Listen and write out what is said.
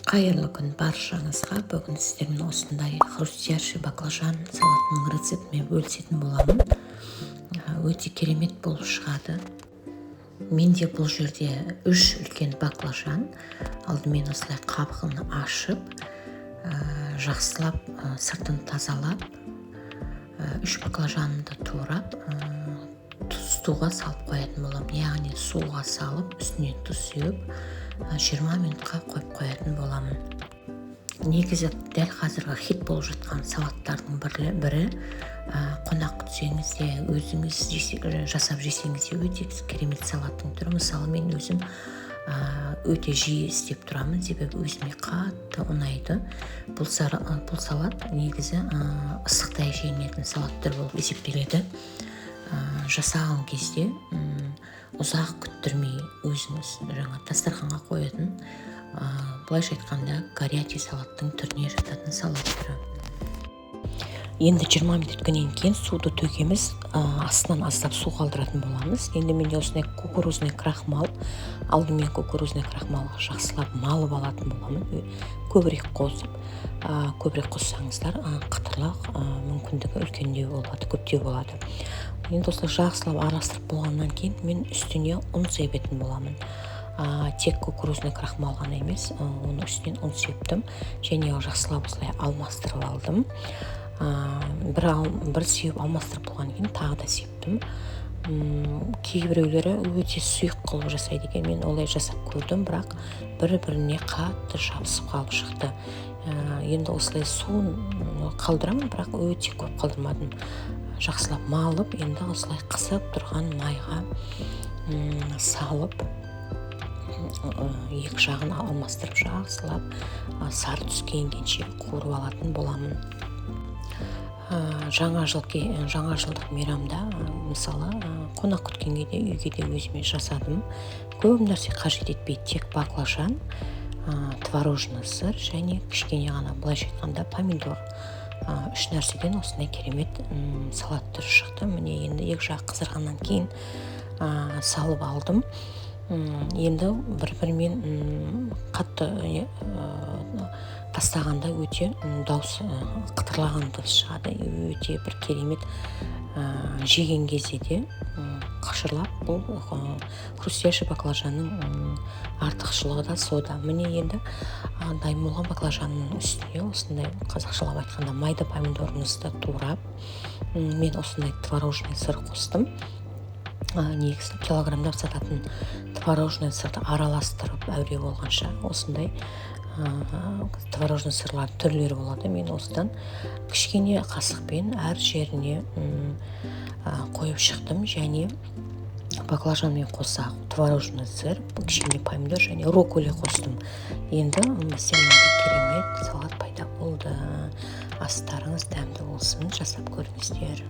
Қайырлы күн баршаңызға! Бүгін сіздермен осындай хрустящий баклажан салатының рецептімен бөлісетін боламын. Өте керемет болып шығады. Менде бұл жерде үш үлкен баклажан. Алдымен осылай қабығын ашып, жақсылап сыртын тазалап, үш баклажанды турап, тұздуға салып қоятын боламын, яғни суға салып, үстіне тұз сеуіп, 20 минутқа қойып қоятын боламын. Негізі дәл қазіргі хит болып жатқан салаттардың бірі. Қонақ күтсеңіз де, өзіңіз жасап жесеңіз де, өте керемет салаттың түрі. Мысалы, мен өзім өте жиі істеп тұрамын, себебі өзіме қатты ұнайды. Бұл салат негізі ыстықтай желінетін салат түрі болып есептеледі. Жасаған кезде ұзақ күттірмей, өзіңіз жаңа дастарханға қоятын, былайша айтқанда, горячий салаттың түріне жататын салат түрі. Енді 20 минут өткеннен кейін суды төгеміз, астынан аздап су қалдыратын боламыз. Енді менде осындай кукурузный крахмал. Алдымен кукурузный крахмалға жақсылап малып алатын боламын, көбірек қосып. Көбірек қоссаңыздар, қытырлақ мүмкіндігі үлкендеу болады, көптеу болады. Енді осылай жақсылап араластырып болғаннан кейін мен үстіне ұн себетін боламын. Тек кукурузный крахмал ғана емес, оның үстінен ұн септім және жақсылап осылай алмастырып алдым. Бір сеуіп, алмастырып болғаннан кейін тағы да септім. Кейбіреулері өте сұйық қылып жасайды екен. Мен олай жасап көрдім, бірақ бір біріне қатты жабысып қалып шықты. Енді осылай суын қалдырамын, бірақ өте көп қалдырмадым. Жақсылап малып, енді осылай қызып тұрған майға салып, екі жағын алмастырып, жақсылап сары түске енгенше қуырып алатын боламын. Жаңа жылдық мейрамда, мысалы, қонақ күткенге де, үйге де өзіме жасадым. Көп нәрсе қажет етпейді, тек баклажан, творожный сыр және кішкене ғана, былайша айтқанда, помидор. Үш нәрседен осындай керемет салат түрі шықты. Міне, енді екі жағы қызарғаннан кейін салып алдым. Енді бір бірімен қатты тастағанда өте дауыс, қытырлаған дыбыс шығады, өте бір керемет. Жеген кезде де қышырлап. Бұл хрустящий баклажанның артықшылығы да сода. Міне, енді дайын болған баклажанның үстіне осындай, қазақшалап айтқанда, майда помидорымызды турап, мен осындай творожный сыр қостым. Негізі килограммдап сататын творожный сырды араластырып, әуре болғанша, осындай творожный сырлардың түрлері болады. Мен осыдан кішкене қасықпен әр жеріне қойып шықтым және баклажанмен қоса творожный сыр, кішкене помидор және руккола қостым. Енді бізде мынандай керемет салат пайда болды. Астарыңыз дәмді болсын, жасап көріңіздер.